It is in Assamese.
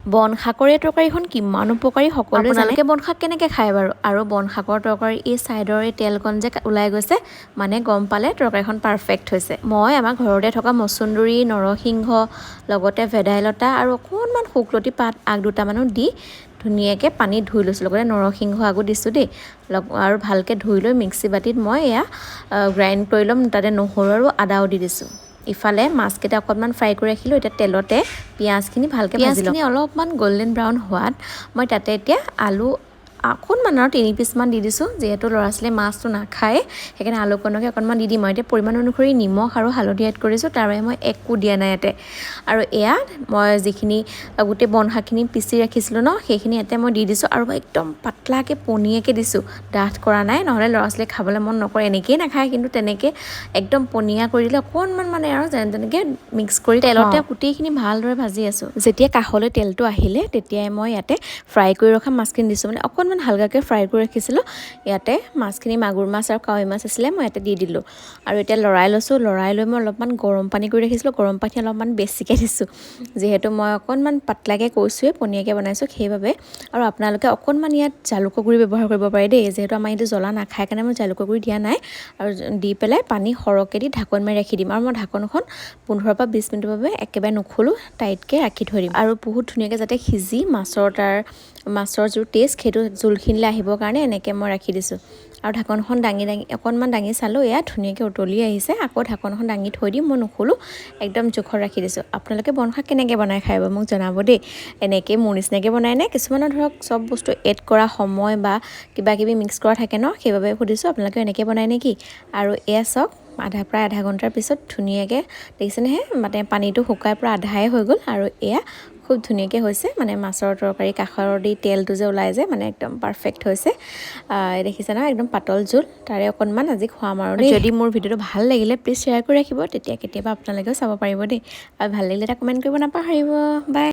বন শাকৰ এই তৰকাৰীখন কিমান উপকাৰী সকলোৱে জানে। আপোনালোকে বনশাক কেনেকৈ খায় বাৰু? আৰু বনশাকৰ তৰকাৰী এই ছাইডৰ এই তেলকণ যে ওলাই গৈছে, মানে গম পালে তৰকাৰীখন পাৰফেক্ট হৈছে। মই আমাৰ ঘৰতে থকা মচুন্দৰী, নৰসিংহ, লগতে ভেদাইলতা আৰু অকণমান শুকলতি পাত আগ দুটামানো দি ধুনীয়াকৈ পানীত ধুই লৈছোঁ। লগতে নৰসিংহ আগো দিছোঁ দেই। আৰু ভালকৈ ধুই লৈ মিক্সি বাতিত মই এয়া গ্ৰাইণ্ড কৰি ল'ম। তাতে নহৰু আৰু আদাও দি দিছোঁ। ইফালে মাছকেইটা অকণমান ফ্ৰাই কৰি ৰাখিলোঁ। এতিয়া তেলতে পিঁয়াজখিনি ভালকৈ ভাজি ল'ম। পিঁয়াজখিনি অলপমান গল্ডেন ব্ৰাউন হোৱাত মই তাতে এতিয়া আলু অকণমান আৰু 3 পিচমান দি দিছোঁ। যিহেতু ল'ৰা ছোৱালীয়ে মাছটো নাখায়, সেইকাৰণে আলুকণকে অকণমান দি দিম। মই এতিয়া পৰিমাণ অনুসৰি নিমখ আৰু হালধি এড কৰিছোঁ। তাৰ বাহিৰে মই একো দিয়া নাই ইয়াতে। আৰু এয়া মই যিখিনি গোটেই বন শাকখিনি পিচি ৰাখিছিলোঁ ন, সেইখিনি ইয়াতে মই দি দিছোঁ আৰু একদম পাতলাকৈ পনীয়াকৈ দিছোঁ, ডাঠ কৰা নাই। নহ'লে ল'ৰা ছোৱালীয়ে খাবলৈ মন নকৰে। এনেকেই নাখায়, কিন্তু তেনেকৈ একদম পনীয়া কৰি দিলে অকণমান মানে আৰু যেনে তেনেকৈ মিক্স কৰি তেলতে গোটেইখিনি ভালদৰে ভাজি আছোঁ। যেতিয়া কাষলৈ তেলটো আহিলে, তেতিয়াই মই ইয়াতে ফ্ৰাই কৰি ৰখা মাছখিনি দিছোঁ। মানে অকণমান হালকাকৈ ফ্ৰাই কৰি ৰাখিছিলোঁ। ইয়াতে মাছখিনি মাগুৰ মাছ আৰু কাৱৈ মাছ আছিলে, মই ইয়াতে দি দিলোঁ আৰু এতিয়া লৰাই লৈছোঁ। লৰাই লৈ মই অলপমান গৰম পানী কৰি ৰাখিছিলোঁ। গৰম পানী অলপমান বেছিকৈ দিছোঁ, যিহেতু মই অকণমান পাতলাকৈ কৈছোঁৱেই, পনীয়াকৈ বনাইছোঁ সেইবাবে। আৰু আপোনালোকে অকণমান ইয়াত জালুকৰ গুড়ি ব্যৱহাৰ কৰিব পাৰে দেই। যিহেতু আমাৰ এইটো জ্বলা নাখায় কাৰণে মই জালুকৰ গুড়ি দিয়া নাই। আৰু দি পেলাই পানী সৰহকৈ দি ঢাকন মাৰি ৰাখি দিম। আৰু মই ঢাকনখন 15ৰ পৰা 20 মিনিটৰ বাবে একেবাৰে নোখোলোঁ, টাইটকৈ ৰাখি থৈ দিম। আৰু বহুত ধুনীয়াকৈ যাতে সিজি মাছৰ যিটো টেষ্ট, সেইটো জোলখিনিলৈ আহিবৰ কাৰণে এনেকৈ মই ৰাখি দিছোঁ। আৰু ঢাকনখন দাঙি দাঙি অকণমান দাঙি চালোঁ, এয়া ধুনীয়াকৈ উতলি আহিছে। আকৌ ঢাকনখন দাঙি থৈ দিম। মই নোখোলোঁ, একদম জোখত ৰাখি দিছোঁ। আপোনালোকে বনশাক কেনেকৈ বনাই খাই বাৰু মোক জনাব দেই। এনেকৈ মোৰ নিচিনাকৈ বনায় নে কিছুমানৰ ধৰক চব বস্তু এড কৰা সময় বা কিবা কিবি মিক্স কৰা থাকে ন, সেইবাবে সুধিছোঁ, আপোনালোকে এনেকৈ বনায় নেকি? আৰু এয়া চাওক, প্ৰায় আধা ঘণ্টাৰ পিছত ধুনীয়াকৈ দেখিছেনেহে, মানে পানীটো শুকাই পূৰা আধাই হৈ গ'ল। আৰু এয়া খুব ধুনীয়াকৈ হৈছে। মানে মাছৰ তৰকাৰী কাষৰ দি তেলটো যে ওলাই যায়, মানে একদম পাৰফেক্ট হৈছে। দেখিছে নহয়, একদম পাতল জোল। তাৰে অকণমান আজি খুৱাম আৰু দেই। যদি মোৰ ভিডিঅ'টো ভাল লাগিলে প্লিজ শ্বেয়াৰ কৰি ৰাখিব, তেতিয়া কেতিয়াবা আপোনালোকেও চাব পাৰিব দেই। আৰু ভাল লাগিলে এটা কমেণ্ট কৰিব নাপাহৰিব। বাই।